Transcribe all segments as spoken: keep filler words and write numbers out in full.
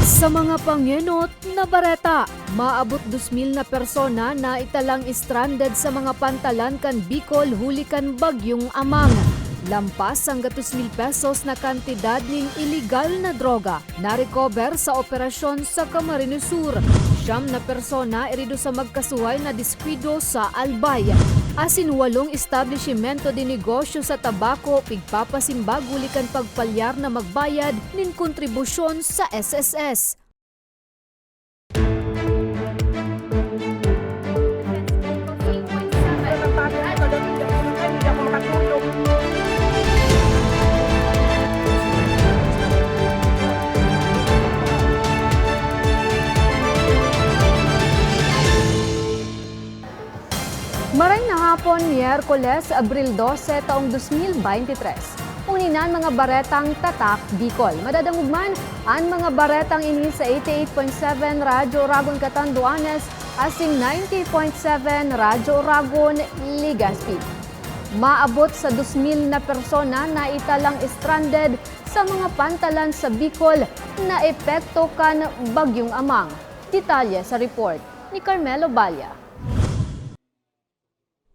Sa mga pangenot na bareta, maabot dos mil na persona na italang stranded sa mga pantalan kan Bicol huli kan Bagyong Amang. Lampas ang gatos mil pesos na kantidad nin iligal na droga na-recover sa operasyon sa Camarines Sur. Siyam na persona irido sa magkasuhay na diskwido sa Albay. Asin walong establisimento de negosyo sa tabako pigpapasimbag huli kan pagpalyar na magbayad nin kontribusyon sa S S S. Maray na hapon, Miyerkules, Abril dose, taong dos mil bente tres. Uni na an mga baretang Tatak Bicol. Madadangog man an mga baretang ini sa eighty-eight point seven Radyo Oragon Catanduanes asin ninety point seven Radyo Oragon Legazpi. Maabot sa dos mil na persona na italang stranded sa mga pantalan sa Bicol na epekto kan Bagyong Amang. Detalye sa report ni Carmelo Balla.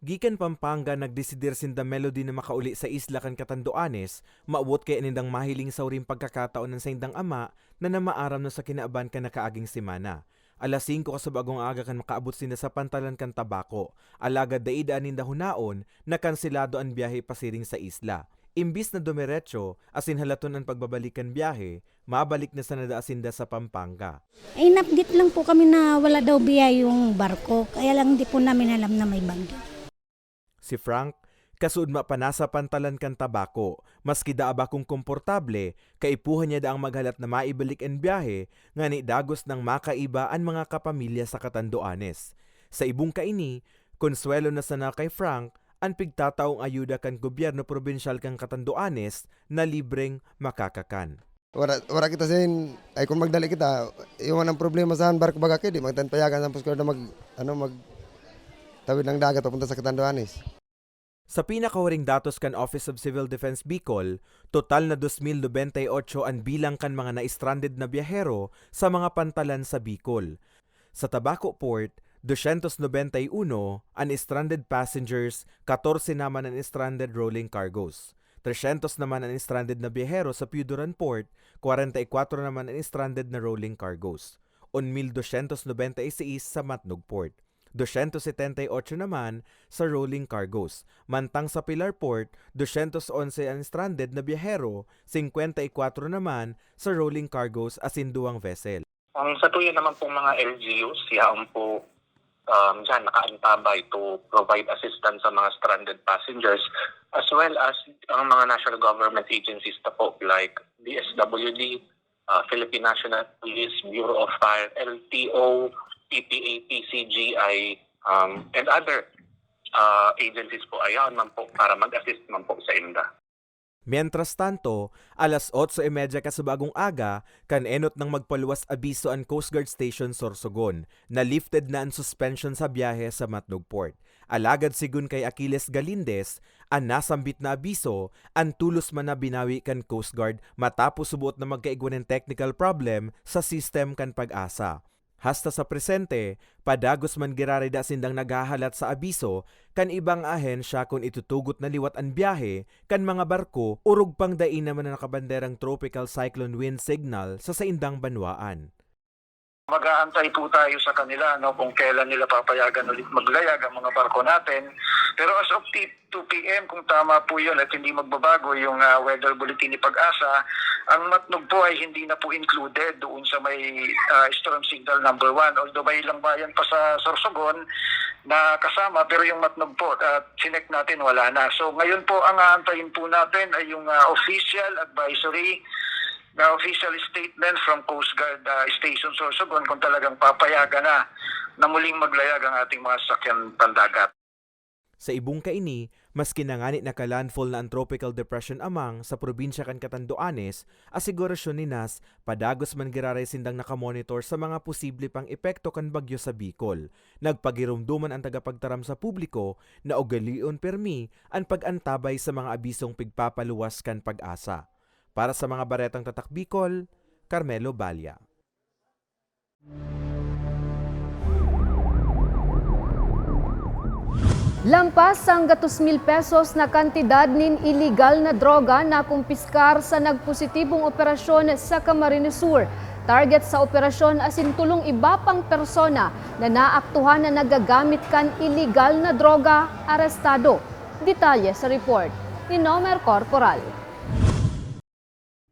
Gikan Pampanga, nagdesidir sinda Melody na makauli sa isla kan Catanduanes, maabot kaya nindang mahiling sa huring pagkakataon an saindang ama na namaaram na sa kinaban kan nakaaging semana. Alas singko kasubagong aga kan makaabot sinda sa pantalan kan Tabaco, alagad dai daa ninda hunaon na kanselado an biyahe pasiring sa isla. Imbis na dumiretso asin halaton an pagbabalik kan biyahe, mabalik na sana daa sinda sa Pampanga. Inupdate lang po kami na wala daw biyahe yung barko, kaya lang hindi po namin alam na may bagyo. Si Frank, kasuodma pa nasa pantalan kan Tabaco, maski daa bakong komportable, kaipuhan niya daang maghalat na maibalik an biyahe, ngani dagos nang makaiba an mga kapamilya sa Catanduanes. Sa ibong kaini, konsuwelo na sana kay Frank an pigtataong ayuda kan gobyerno probinsyal kan Catanduanes na libreng makakakan. Wara, wara kita sin, ay, kung magdali kita, iwan ang problema sa barko baga ki, di magtan payagan sa Coast Guard na mag, ano, magtawid ng dagat papunta sa Catanduanes. Sa pinakahuring datos kan Office of Civil Defense Bicol, total na dos mil nobenta y ocho an bilang kan mga na-stranded na biyahero sa mga pantalan sa Bicol. Sa Tabaco Port, dosyentos nobenta y uno an stranded passengers, katorse naman an stranded rolling cargos. Tresyentos naman an stranded na biyahero sa Pio Duran Port, kwarenta y kwatro naman an stranded na rolling cargos. Un mil dosyentos nobenta y seis sa Matnog Port. Dosyentos setenta y ocho naman sa rolling cargos. Mantang sa Pilar Port, dosyentos onse an stranded na biyahero, singkwenta y kwatro naman sa rolling cargos asin duwang vessel. Ang satuya naman pong mga L G Us, yaon po, um, dyan, nakaantabay to provide assistance sa mga stranded passengers, as well as ang mga national government agencies na po, like D S W D, uh, Philippine National Police, Bureau of Fire, L T O, P P A P, C G I, um, and other, uh, agencies po, ayaon man po para mag-assist man po sa inda. Mientras tanto, alas otso y media kasubagong aga, kan enot nang magpaluwas abiso an Coast Guard Station Sorsogon, na lifted na an suspension sa biyahe sa Matnog Port. Alagad sigon kay Achilles Galindez, an nasambit na abiso, an tolos man na binawi kan Coast Guard matapos suboot na magkaigwa nin technical problem sa system kan PAGASA. Hasta sa presente, padagos man giraray da sindang naghahalat sa abiso kan ibang ahensya kun itutugot na liwat an biyahe kan mga barko, orog pang dai naman na nakabanderang tropical cyclone wind signal sa saindang banwaan. Mag-aantay po tayo sa kanila, no, kung kailan nila papayagan ulit maglayag ang mga barko natin. Pero as of t-, two P M, kung tama po yun at hindi magbabago yung, ah, weather bulletin ni PAGASA, ang Matnog po ay hindi na po included doon sa may, ah, storm signal number one. Although may ilang bayan pa sa Sorsogon na kasama, pero yung Matnog po, ah, chinek natin, wala na. So ngayon po, ang aantayin po natin ay yung, ah, official advisory na official statement from Coast Guard, ah, Station Sorsogon kung talagang papayagan na na muling maglayag ang ating mga sasakyan pandagat. Sa ibong kaini, maski na ngani naka-landfall na an Tropical Depression Amang sa probinsya kan Catanduanes, asegurasyon ni nas, padagos man giraray sindang nakamonitor sa mga posible pang epekto kan bagyo sa Bicol. Nagpagiromdoman an tagapagtaram sa publiko na ugalion pirmi an pag-antabay sa mga abisong pigpapaluwas kan PAGASA. Para sa mga baretang Tatak Bicol, Carmelo Balla. Lampas sanggatos mil pesos na kantidad nin iligal na droga na kumpiskar sa nagpositibong operasyon sa Camarines Sur. Target sa operasyon asin tolong iba pang persona na naaktuhan na naggagamit kan iligal na droga, arestado. Detalye sa report ni Nomer Corporal.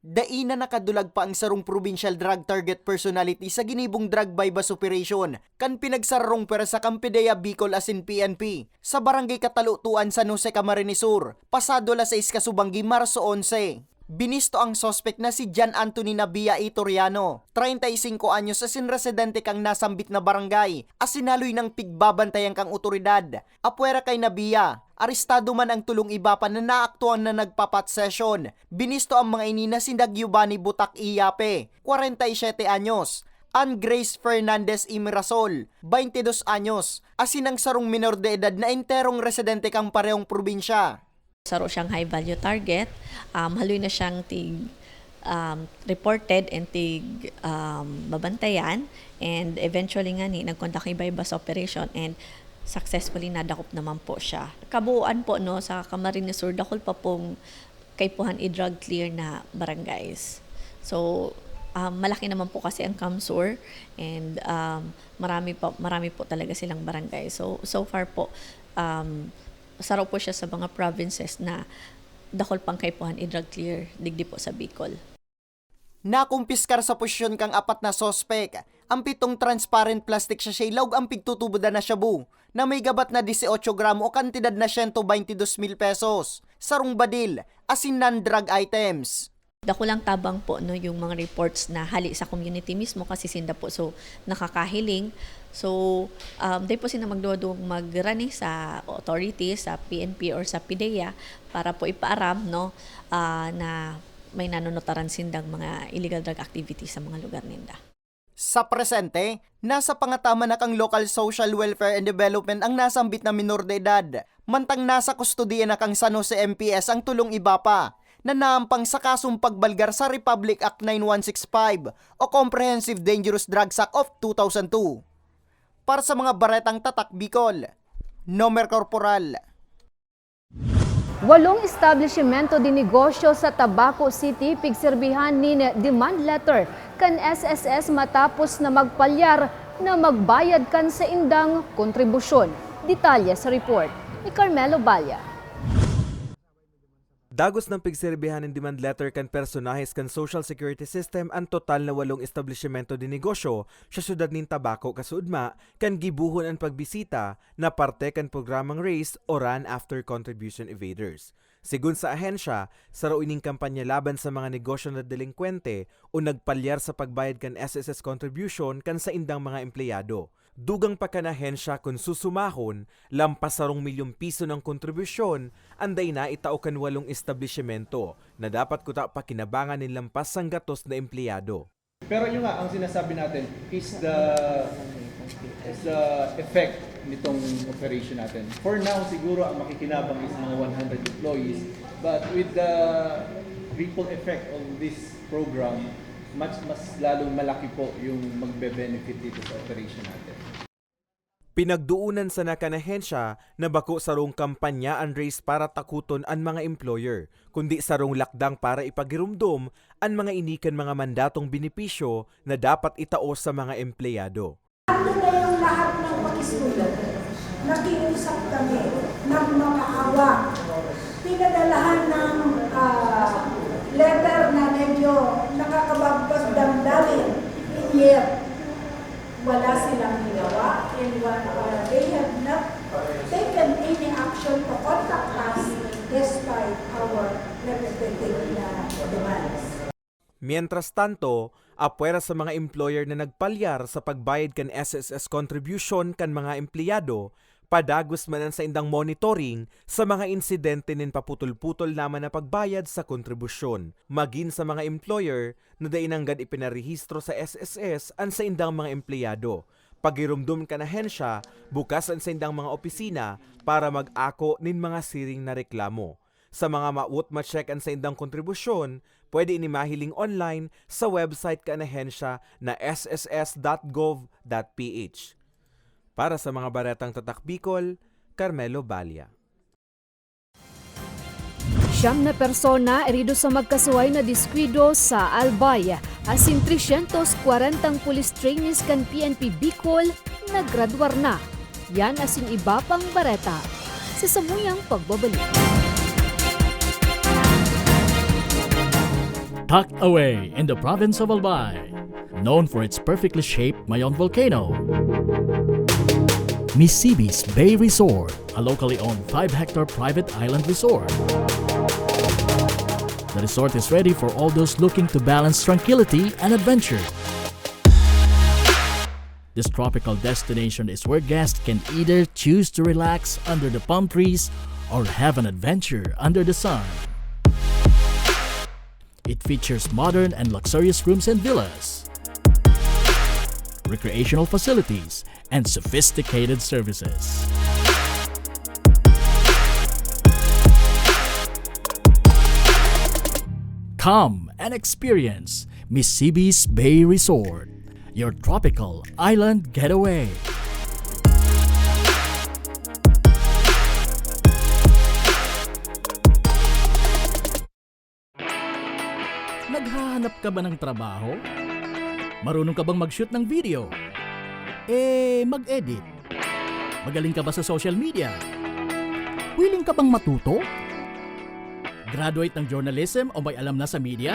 Dai na nakadulag pa ang sarong provincial drug target personality sa ginibong drug buy-bust operation kan pinagsararong pwersa kan PDEA Bicol asin P N P sa Barangay Katalutuan, San Jose, Camarines Sur, pasado alas sais kasubanggi, Marso onse. Binisto ang suspek na si John Anthony Nabia Itoriano, treinta y cinco anyos, asin residente kang nasambit na barangay, asin haloy nang pigbabantayan kang otoridad. Apwera kay Nabia, arestado man ang tolong iba pa na naaktuhan na nagpa-pot session. Binisto ang mga ini na sinda Giovanni Butak Iyape, kwarenta y siyete anyos, Ann Grace Fernandez Imirasol, baintidos anyos, asin ang sarong minor de edad na enterong residente kan parehong probinsya. Saro siyang high value target, um, haloy na siyang tig, um, reported and tig, um, babantayan, and eventually ngani nag-conduct ng buy-bust operation and successfully nadakop naman po siya. Kabuuan po, no, sa Camarines Sur, dakul pa pong kaipuhan i-drug clear na barangays. So, um, malaki naman po kasi ang CamSur and, um, marami pa, marami po talaga silang barangay. So, so far po, um, saro po siya sa mga provinces na dakul pang kaipuhan i-drug clear digdi po sa Bicol. Nakumpiskar sa posisyon kang apat na suspek ang pitong transparent plastic sachet laog ang pigtutubodan na shabu na may gabat na dieciocho gramo o kantidad na siyento baintidos mil pesos, sarong badil, asin non-drug items. Dakulang tabang po, no, yung mga reports na hali sa community mismo kasi sinda po so nakakahiling. So, um, dai po sinda magduwa-duwang magrani sa authorities, sa P N P or sa PDEA para po ipaaram, no, ah, na may nanunutaran sindang mga illegal drug activity sa mga lugar ninda. Sa presente, nasa pangataman na kan Local Social Welfare and Development ang nasambit na minor de edad, mantang nasa kustodiya na kan San Jose M P S ang tolong iba pa na naampang sa kasong pagbalgar sa Republic Act nine one six five o Comprehensive Dangerous Drugs Act of two thousand two. Para sa mga baretang Tatak Bicol, Nomer Corporal. Walong establishmento de negosyo sa Tabaco City pigserbihan nin demand letter kan S S S matapos na magpalyar na magbayad kan saindang kontribusyon. Detalye sa report ni Carmelo Balla. Dagos nang pigserbihan nin demand letter kan personahes kan Social Security System an total na walong establishmento de negosyo sa siyudad nin Tabaco, kasuodma kan gibohon an pagbisita na parte kan programang RAISE o Run After Contribution Evaders. Segun sa ahensya, saro ining kampanya laban sa mga negosyo na delinkwente o nagpalyar sa pagbayad kan S S S contribution kan saindang mga empleyado. Dugang pa kan ahensya, kun susumahon, lampas sarong milyon piso na kontribusyon an dai naitao kan walong establishmento na dapat kuta pakinabangan nin lampas sanggatos na empleyado. Pero yun nga, ang sinasabi natin is the, is the effect nitong operation natin. For now, siguro ang makikinabang is mga one hundred employees, but with the ripple effect of this program, mas, mas lalong malaki po yung magbe-benefit dito sa operation natin. Pinagdoonan sana kan ahensya na bako sarong kampanya an RAISE para takoton an mga employer, kundi sarong lakdang para ipagiromdom an mga ini kan mga mandatong benepisyo na dapat itao sa mga empleyado. Ando na yung lahat ng pakisulat. Nakiusap kami, nagmakaawa. Pinadalahan ng, ah, letter na medyo nakakabagpas damdamin. And yet, wala silang ginawa, and one, uh, they have not taken any action to contact us despite our repetitive na demands. Mientras tanto, apwera sa mga employer na nagpalyar sa pagbayad kan S S S contribution kan mga empleyado, padagos man an saindang monitoring sa mga insidente nin paputol-putol naman na pagbayad sa kontribusyon. Magin sa mga employer na dai nanggad ipinarehistro sa S S S an saindang mga empleyado. Pagiromdom kan ahensya, bukas an saindang mga opisina para mag-ako nin mga siring na reklamo. Sa mga mawot ma-check an saindang kontribusyon, Pwede ini mahiling online sa website kan ahensya na S S S dot gov dot P H. Para sa mga baretang Tatak Bicol, Carmelo Balia. Siyam na persona erido sa magkasuhay na diskwido sa Albay, asin trescientos kwarentang police trainees kan P N P Bicol nagradwar na. Yan asin iba pang bareta sa samuyang pagbabalik. Tucked away in the province of Albay, known for its perfectly shaped Mayon volcano, Misibis Bay Resort, a locally owned five-hectare private island resort. The resort is ready for all those looking to balance tranquility and adventure. This tropical destination is where guests can either choose to relax under the palm trees or have an adventure under the sun. It features modern and luxurious rooms and villas, recreational facilities, and sophisticated services. Come and experience Misibis Bay Resort, your tropical island getaway. Naghahanap ka ba ng trabaho? Marunong ka bang mag-shoot ng video? Eh, mag-edit? Magaling ka ba sa social media? Willing ka bang matuto? Graduate ng journalism o may alam na sa media?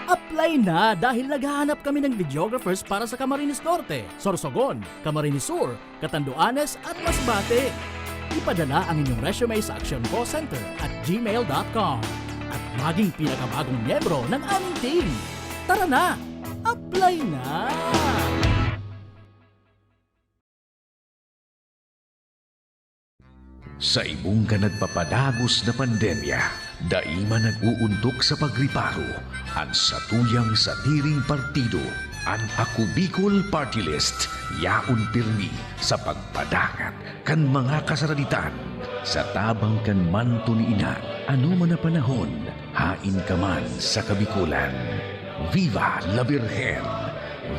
Apply na dahil naghahanap kami ng videographers para sa Camarines Norte, Sorsogon, Camarines Sur, Catanduanes at Masbate. Ipadala ang inyong resume sa actioncallcenter at gmail dot com at maging pinakabagong miyembro ng aming team. Tara na! Apply na! Sa ibong kan nagpapadagos na pandemya, dai man nag-uuntok sa pagriparo an satuyang sadiring partido. An Ako Bicol Party List yaon pirmi sa pagpadangat kan mga kasaraditan. Sa tabang kan manto ni ina, anoman na panahon, haen ka man sa Kabikolan. Viva la Virgen!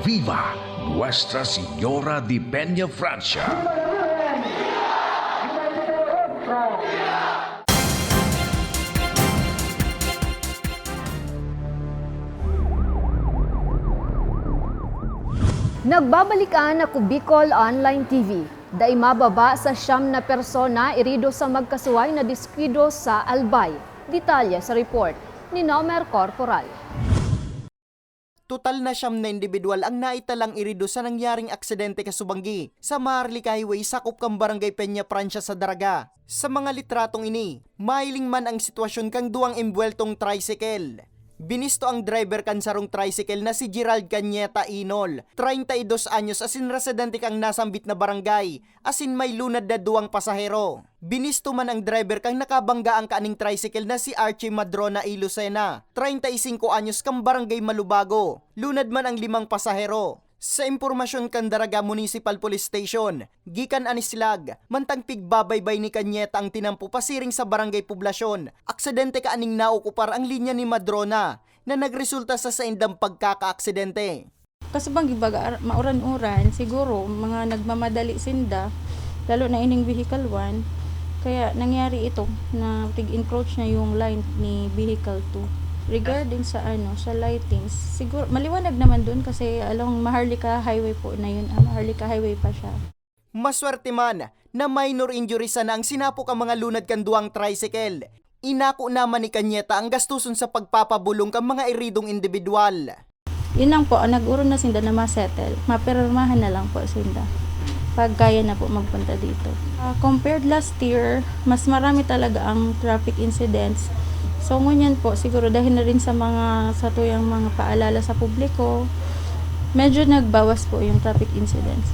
Viva Nuestra Señora de Peña Francia! Nagbabalik an Ako Bicol Online T V. Dai mababa sa siyam na persona irido sa magkasuway na diskwido sa Albay. Detalye sa report ni Nomer Corporal. Total na siyam na indibidwal ang naitalang irido sa nangyaring aksidente kasubanggi sa Maharlika Highway sakop kan Barangay Peña Francia sa Daraga. Sa mga litratong ini, mahiling man ang sitwasyon kan duwang embuweltong tricycle. Binisto ang driver kan sarong tricycle na si Gerald Cañeta Inol, treinta y dos anyos, asin residente kan nasambit na barangay, asin may lunad na duwang pasahero. Binisto man ang driver kan nakabanggaan kaning tricycle na si Archie Madrona y Lucena, treinta y cinco anyos, kan Barangay Malubago. Lunad man ang limang pasahero. Sa impormasyon kan Daraga Municipal Police Station, gikan Anislag, mantang pigbabaybay ni Cañeta ang tinampo pasiring sa Barangay Poblacion, aksidente kaaning naokupar ang linya ni Madrona na nagresulta sa saindang pagkakaaksidente. Kasubang gibaga, ar- mauran-uran, siguro mga nagmamadali sinda, lalo na ining vehicle one, kaya nangyari ito na tig-encroach na yung line ni vehicle two. Regarding sa ano, sa lightings, siguro maliwanag naman dun kasi along Maharlika Highway po na yun. Ah, Maharlika Highway pa siya. Maswerte man na minor injuries sana ang sinapok kan mga lunad kan duwang tricycle. Inako naman ni Cañeta ang gastuson sa pagpapabulong kan mga iridong indibidwal. Yun lang po, nag-uron na sinda na ma-settle. Mapirmahan na lang po sinda. Pag kaya na po magpunta dito. Ah, compared last year, mas marami talaga ang traffic incidents. So, ngunyan po, siguro dahil na rin sa mga satuyang mga paalala sa publiko, medyo nagbawas po yung traffic incidents.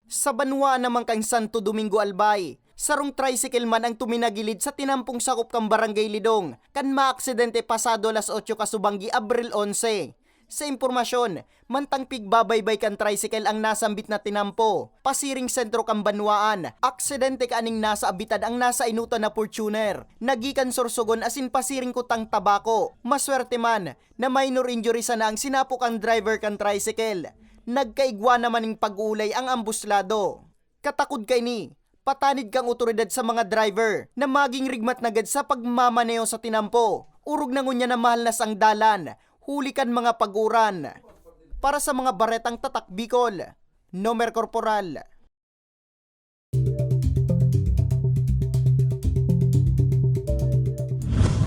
Sa banwaan naman kan Santo Domingo Albay, sarong tricycle man ang tuminagilid sa tinampong sakop kan Barangay Lidong kan maaksidente pasado alas otso kasubanggi Abril onse. Sa impormasyon, mantang pigbabaybay kan tricycle ang nasambit na tinampo, pasiring sentro kan banwaan, aksidente kaaning nasa abitad ang nasa enotan na Fortuner, nagikan Sorsogon asin pasiring Kutang Tabaco. Maswerte man na minor injury sana ang sinapo kan driver kan tricycle. Nagkaigwa naman ning pag-uulay ang ambos lado. Katakod kaini, patanid kan awtoridad sa mga driver na maging rigmat nanggad sa pagmamaneho sa tinampo, orog na ngunyan na mahalnas ang dalan, huli kan mga pag-uran. Para sa mga baretang Tatak Bicol, Nomer Corporal.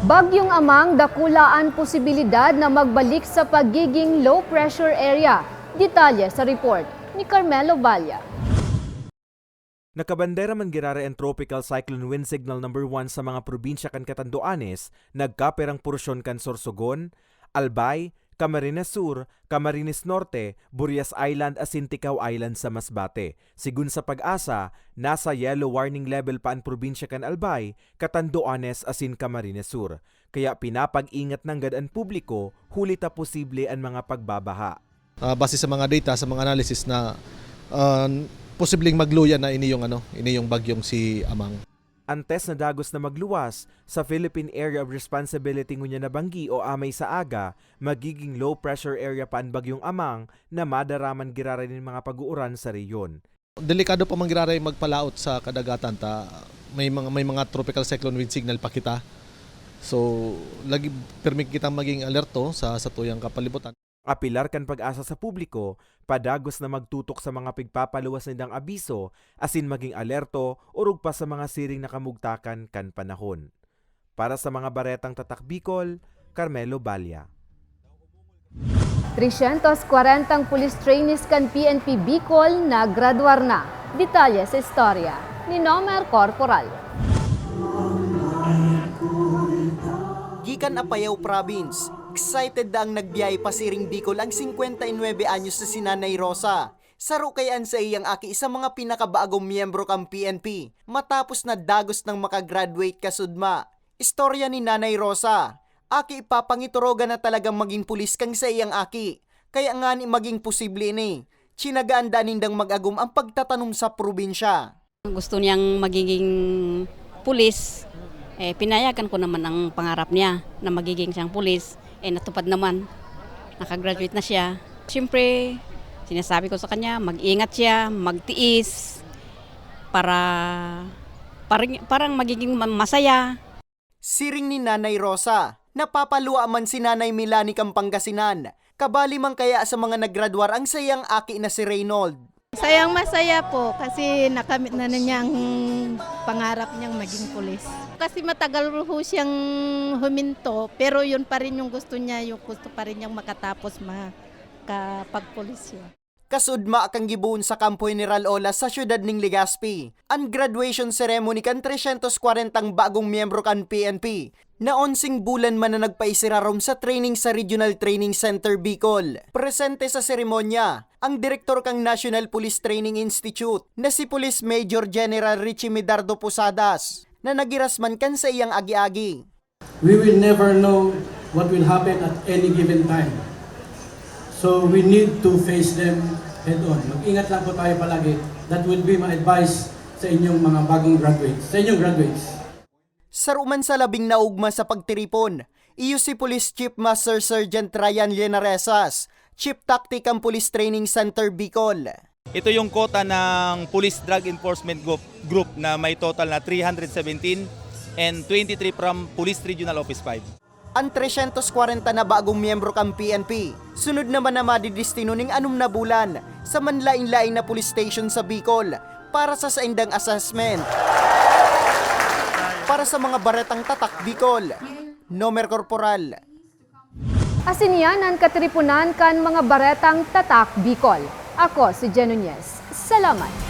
Bagyong Amang, dakula an posibilidad na magbalik sa pagiging low pressure area. Detalye sa report ni Carmelo Balla. Nakabandera man giraray an Tropical Cyclone Wind Signal Number One sa mga probinsya kan Catanduanes, nagkapirang porsyon kan Sorsogon, Albay, Camarines Sur, Camarines Norte, Burias Island asin Ticao Island sa Masbate. Sigon sa PAGASA, nasa yellow warning level pa an probinsya kan Albay, Catanduanes asin Camarines Sur. Kaya pinapag-ingat nanggad an publiko huli ta posible an mga pagbabaha. Ah, base sa mga data, sa mga analysis na, ah, posibleng magluya na ini yung ano, ini yung bagyong si Amang. Antes na dagos na magluwas, sa Philippine Area of Responsibility ngunyan na banggi o amay sa aga, magiging low pressure area pa an Bagyong Amang na madaraman giraray nin mga pag-uuran sa rehiyon. Delikado pa man giraray magpalaot sa kadagatan ta may mga, may mga tropical cyclone wind signal pa kita. So, lagi pirmi kitang maging alerto sa satuyang kapalibutan. Apelar kan PAGASA sa publiko, padagos na magtutok sa mga pigpapaluwas nindang abiso asin maging alerto orog pa sa mga siring na kamugtakan kan panahon. Para sa mga baretang Tatak Bicol, Carmelo Balla. Trescientos kwarentang police trainees kan P N P Bicol nagradwar na. Detalye sa istorya ni Nomer Corporal. Gikan Apayao Province, excited daang nagbiyahe pasiring Bicol ang singkwenta y nuebe anyos na si Nanay Rosa. Saro kaya an saiyang aki sa mga pinakabagong miyembro kan P N P, matapos na dagos nang makagraduate kasudma. Istorya ni Nanay Rosa, aki, ipapangiturogan na talagang magin pulis kan saiyang aki. Kaya ngani magin posible ini, tiyanagaan daa nindang mag-agom an pagtatanom sa probinsya. Gusto niyang magiging pulis, eh, pinayagan ko naman ang pangarap niya na magiging siyang pulis. Eh, natupad naman. Nakagraduate na siya. Siyempre, sinasabi ko sa kanya, mag-ingat siya, magtiis, para, parang, parang magiging ma-, masaya. Siring ni Nanay Rosa, napapaluwa man si Nanay Melanie kan Pangasinan. Kabali man kaya sa mga nagradwar ang saiyang aki na si Reynold. Sayang masaya po kasi nakamit na, na niya ang pangarap niyang maging pulis. Kasi matagal ho siyang huminto, pero yun pa rin yung gusto niya, yung gusto pa rin niyang makatapos makapagpulis yun. Kasudma kan gibohon sa Kampo General Olas sa siyudad ning Legazpi, an graduation ceremony kan trescientos kwarentang bagong miyembro kan P N P, na onseng bulan man na nagpaisirarom sa training sa Regional Training Center Bicol. Presente sa seremonya, ang direktor kan National Police Training Institute na si Police Major General Richie Medardo Posadas, na naghiras man kan saiyang agi-agi. We will never know what will happen at any given time. So we need to face them head on. Mag-ingat lang po tayo palagi. That will be my advice sa inyong mga bagong graduates, sa inyong graduates. Saro man sa labing naugma sa pagtiripon, iyo si Police Chief Master Sergeant Ryan Linaresas, Chief Tactic kan Police Training Center Bicol. Ito yung quota ng Police Drug Enforcement Group, Group na may total na three hundred seventeen and twenty-three from Police Regional Office five. An trescientos kwarenta na bagong miyembro kan P N P, sunod naman na madidestino ning anom na bulan sa manlaen-laen na police station sa Bicol para sa saindang assessment. Para sa mga Baretang Tatak Bicol, Nomer Corporal. Asin iyan an katiriponan kan mga Baretang Tatak Bicol. Ako si Jen Nunez. Salamat.